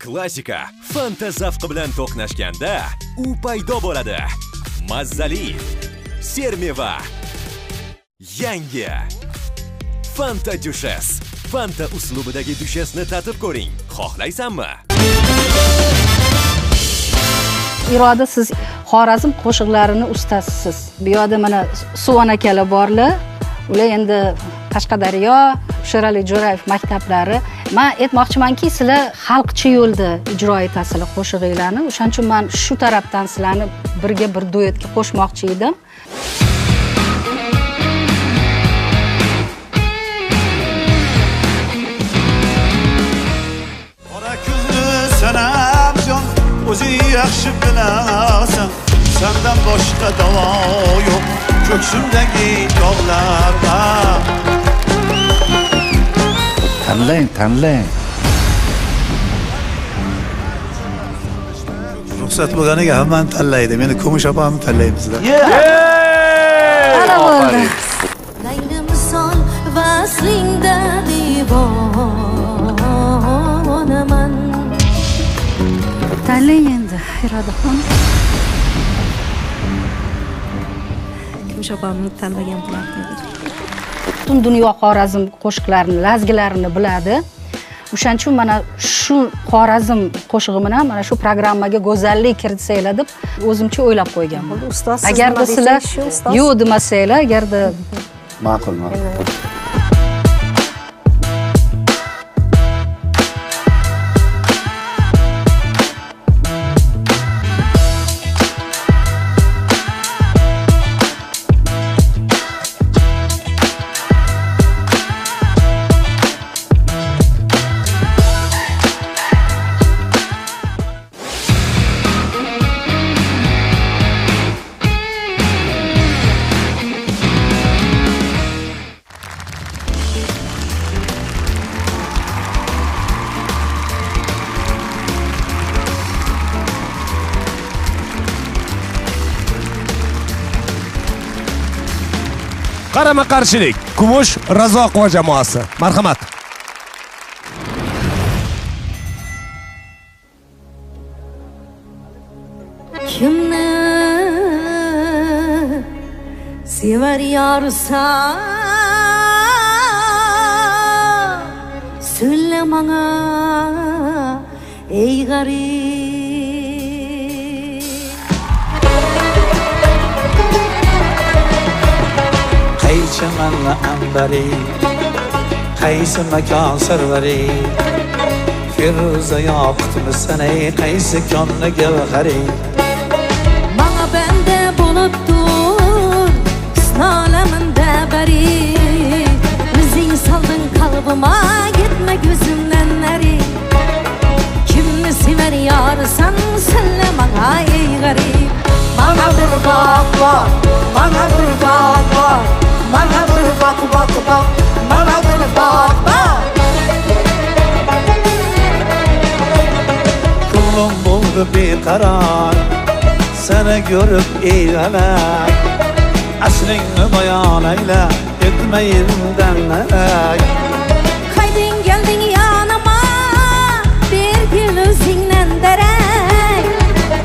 Klassika Fanta zavqi bilan to'qnashganda u paydo bo'ladi. Mazzali sermeva. Yangi Fanta Duchess. Fanta uslubidagi dushesni tatib ko'ring. Xohlaysanmi? Iroda, siz Xorazm qo'shiqlarini ustasisiz. Bu yerda mana Suvon akalar borlar. Ular endi Qashqadaryo, Sherali Jo'rayev maktablari. Men aytmoqchimanki, sizlar xalqchi yo'lda ijro etasizlar qo'shig'inglarni. O'shaning uchun men shu tarafdan sizlarni birga bir duetga qo'shmoqchi edim. Qora ko'zli sanamjon, o'zing yaxshi bilasan, sendan boshqa davo yo'q ko'ksimdagi dog'larga. Tanlang, tanlang. Ruxsat bo'lganiga hammani tanlaydi. Meni Kumush opamni tanlaymizlar. Ana bo'ldi. Layli misol vaslingda devonaman. Tanlang endi, Irodaxon. Kumush opamni tanlagan bo'lardim. Butun dunyo Xorazm qo'shiqlarini, lazgilarini biladi. O'shaning uchun mana shu Xorazm qo'shig'i bilan mana shu programmaga go'zallik kiritsanglar deb o'zimcha o'ylab qo'yganman. Ustoz, siz agarda nima sizlar desangiz shu, ustoz. Yo'q demasanglar, agarda ma'qul, ma'qul. Qarama-qarshilik Kumush Razoqova jamoasi. Marhamat. Kimni sevar yorsan, so'yla manga ey g'arib. Qaysi manna ambari, qaysi makon sarvari, Firuza yoqutmisan ey qaysi konni gavhari. Manga banda bo'lib tur, husn olaminda bari, o'zing solding qalbima, yetma ko'zimdan nari. Kimni sevar yorsan, so'yla manga ey g'arib. Mana bir bog' bor, mana bir bog' bor, mana bir bog' bog' bog', mana bir bog' bor. Ko'nglim bo'ldi beqaror, seni ko'rib eylalar. Aslingni bayon ayla, etmayindan narak. Qayding kelding yonima, bergil o'zingdan darak.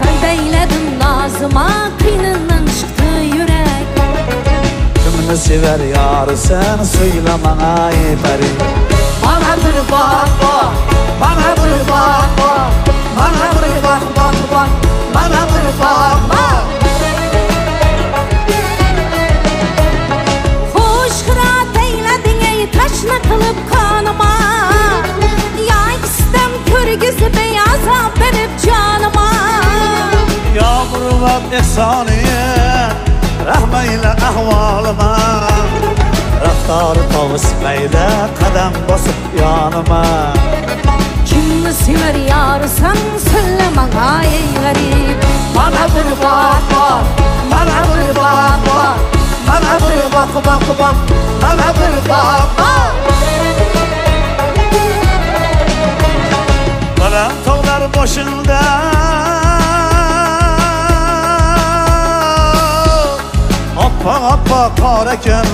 Qaydayladim nozima, qiynimdan chiqdi yurak. Kimni sevar yorsan, so'yla manga ey pari. Mana bir bog' bor, mana bir bog' bor, mana bir bog' bog' bog', mana bir bog' bor. Xush xirat aylading ey tashna qilib qonima, yoki sitam ko'rgizib ey azob berib jonima. Yo muruvvat ehsoni, rahm ayla ahvolima, Raftori tovus mayda qadam bosib yonima. Kimni sevar yorsan, so'yla manga ey g'arib. Mana bir bog' bor, mana bir bog' bor, mana bir bog' bog' bog', mana bir bog' bor. Baland tog'lar boshida oppoq oppoq qor ekan,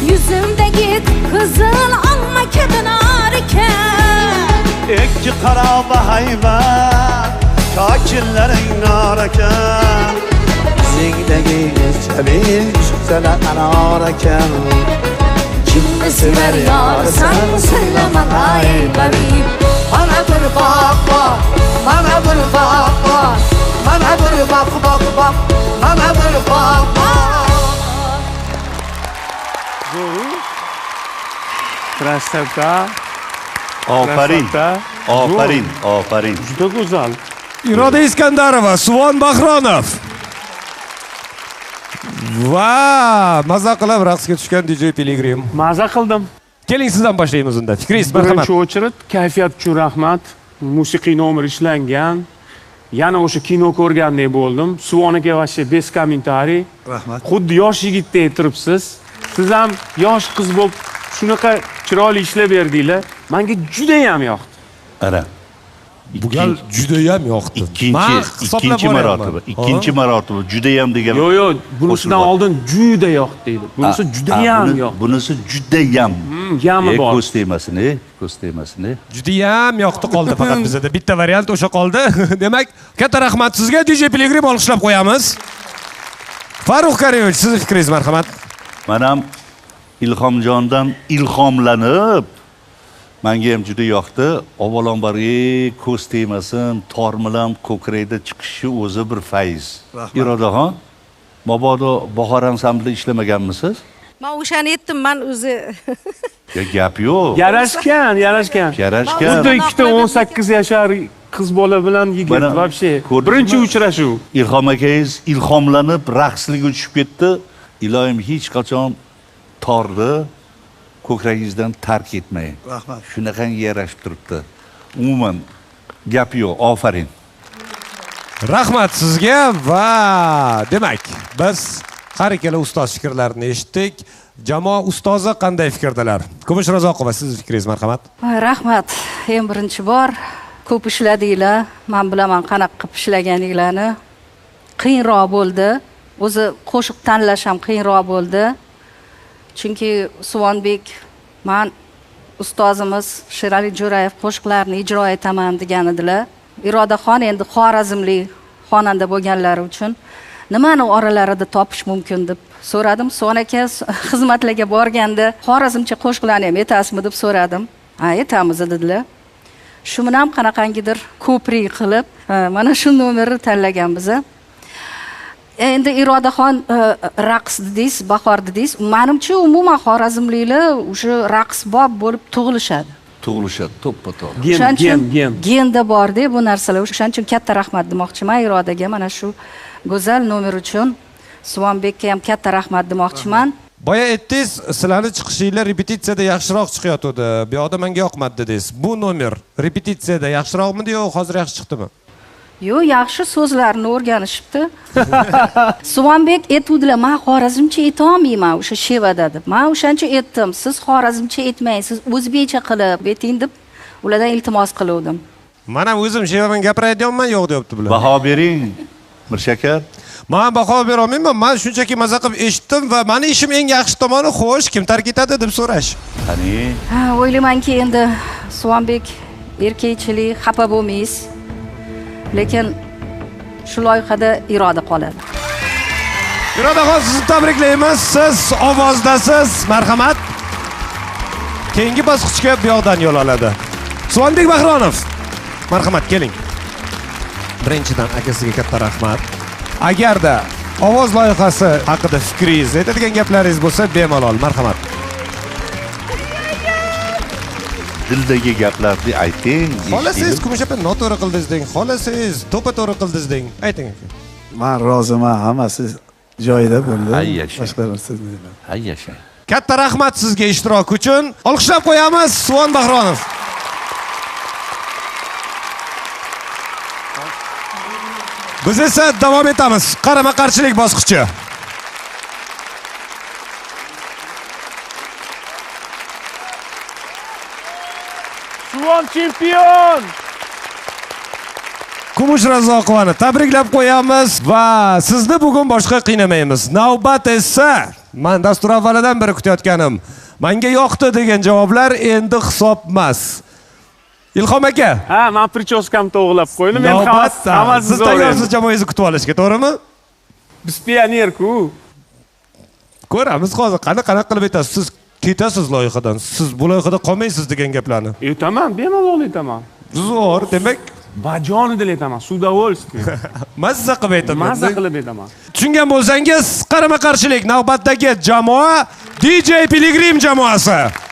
Yuzimdagi qizil olma kabi nar ekan. Ikki qara bahaybat, kokillaring nar ekan. Yuzingdagi jamil sana anor ekan. Kimni sevar yorsan, so'yla maga ey g'arib. Mana bir bog' bor, mana bir bog' bor, mana bir bog' bog' bog', mana bir bog' bor. Красота. Ofarin. Ofarin, ofarin. Juda go'zal. Iroda Iskandarova, Suvon Bahronov. Va maza qilib raqsga tushgan DJ Piligrim. Maza qildim. Keling, sizdan boshlaymiz unda. Fikringiz, marhamat. Birinchi o'chirit kayfiyat uchun rahmat. Musiqiy nomer ishlangan. Yana o'sha kino ko'rgandek bo'ldim. Suvon aka вообще без комментарий. Rahmat. Xuddi yosh yigitdek turibsiz. Siz ham yosh qiz bo'lib shunaqa chiroyli ishlab berdinglar. Menga juda ham yoqdi. Ara. Bu gal juda ham yoqdi. Ikkinchi marotaba, ikkinchi marotaba juda ham degan. Yo'q, yo'q, bunisidan oldin juda yoqdi deydi. Bunisi juda ham yoqdi. Bunisi juda ham. Yami bor. Ko'z tegmasin, ko'z tegmasin. Juda ham yoqdi qoldi faqat bizda. Bitta variant o'sha qoldi. Demak, katta rahmat sizga, DJ Piligrim, olqishlab qo'yamiz. Farruh Karimovich, sizning fikringiz, marhamat. Men ham Ilhomjondan ilhomlanib menga ham juda yoqdi. Avvalambor, ko'z tegmasin, tormilam ko'krakda chiqishi o'zi bir fayz. Irodaxon, mabodo Bahor ansamblida ishlamaganmisiz? Men o'shani aytdim, men o'zi. Ya gap yo'q. Yarashgan, yarashgan. Yarashgan. Xuddi ikkita 18 yashar qiz bola bilan yigit вообще. Birinchi uchrashuv. Ilhom akangiz ilhomlanib raqsliga tushib ketdi. Iloyim hech qachon torni ko'kragingizdan tark etmang. Rahmat. Shunaqangi yarashib turibdi. Umuman gap yo'q. Ofarin. Rahmat sizga va demak, biz har ikkala ustoz fikrlarini eshitdik. Jamoa ustozi qanday fikrdalar? Kumush Razoqova, sizning fikringiz, marhamat. Rahmat. Eng birinchi bor ko'p ishladinglar. Men bilaman qanaqa qilib ishlaganinglarni. Qiyinroq bo'ldi. O'zi qo'shiq tanlash ham qiyinroq bo'ldi. Chunki Suvonbek, men ustozimiz Sherali Jo'rayev qo'shiqlarini ijro etaman degan edilar. Irodaxon endi xorazmlik xonanda bo'lganlari uchun nimani oralarida topish mumkin deb so'radim. Suvon aka xizmatlarga borganda xorazmcha qo'shiqlarni ham aytasizmi deb so'radim. Ha, aytamiz dedilar. Shu bilan ham qanaqangidir ko'prik qilib mana shu nomerni tanlaganmiz. Endi Irodaxon raqs dedingiz, bahor dedingiz. Menimcha umuman xorazmliklar o'sha raqsbob bo'lib tug'ilishadi. Tug'ilishadi, to'ppa-to'g'ri. Gen, gen, gen. Genda bor-da bu narsalar. O'shaning uchun katta rahmat demoqchiman Irodaga mana shu go'zal nomer uchun. Suvonbekka ham katta rahmat demoqchiman. Boya aytdingiz, sizlarning chiqishinglar repetitsiyada yaxshiroq chiqayotdi. Bu yoqda menga yoqmadi dedingiz. Bu nomer repetitsiyada yaxshiroqmidi yo hozir yaxshi chiqdimi? Yo'q, yaxshi so'zlarni o'rganishibdi. Suvonbek aytuvdilar, men xorazmcha ayta olmayman o'sha shevada deb. Men o'shancha aytdim, siz xorazmcha aytmang, siz o'zbekcha qilib ayting deb ulardan iltimos qiluvdim. Men ham o'zim shevaman gapirayotganman, yo'q deyapti bular. Baho bering, Mirshakar. Men baho bera olmayman, men shunchaki maza qilib eshitdim va meni ishim eng yaxshi tomoni, xo'sh, kim tark etadi deb so'rash. Qani? Ha, o'ylaymanki endi Suvonbek erkakchilik, xafa bo'lmaysiz. Lekin shu loyihada Iroda qoladi. Irodaxon, sizni tabriklaymiz. Siz ovozdasiz, marhamat. Keyingi bosqichga bu yoqdan yo'l oladi. Suvonbek Bahronov, marhamat, keling. Birinchidan akasiga katta rahmat. Agarda ovoz loyihasi haqida fikringiz, aytadigan gaplaringiz bo'lsa, bemalol, marhamat. Dildagi gaplarni ayting. Xohlasangiz Kumush opa noto'g'ri qildingiz deng, xohlasangiz to'ppa-to'g'ri qildingiz deng. Ayting aka. Men roziman, hammasi joyida bo'ldi. Boshqa narsa deyman. Hay yashang. Katta rahmat sizga ishtirok uchun. Olqishlab qo'yamiz Suvon Bahronov. Biz esa davom etamiz. Qarama-qarshilik bosqichi. Suvon chempion! Kumush Razoqovani tabriklab qo'yamiz va sizni bugun boshqa qiynamaymiz. Navbat esa men dastur avvalidan beri kutayotganim. Menga yoqdi degan javoblar endi hisob emas. Ilhom aka. Ha, men причёска mni to'g'rilab qo'ydim. Men hammasi siz tayyorsiz jamoangizni kutib olishga, to'g'rimi? Biz pioner-ku. Ko'ramiz hozir qanaqa qilib aytasiz. Siz ketasiz loyihadan, siz bu loyihada qolmaysiz degan gaplarni. Aytaman, bemalol aytaman. Zo'r, demak, bajonidil aytaman, с удовольствием. Mazza qilib aytaman. Mazza qilib aytaman. Tushungan bo'lsangiz, qarama-qarshilik navbatdagi jamoa DJ Piligrim jamoasi.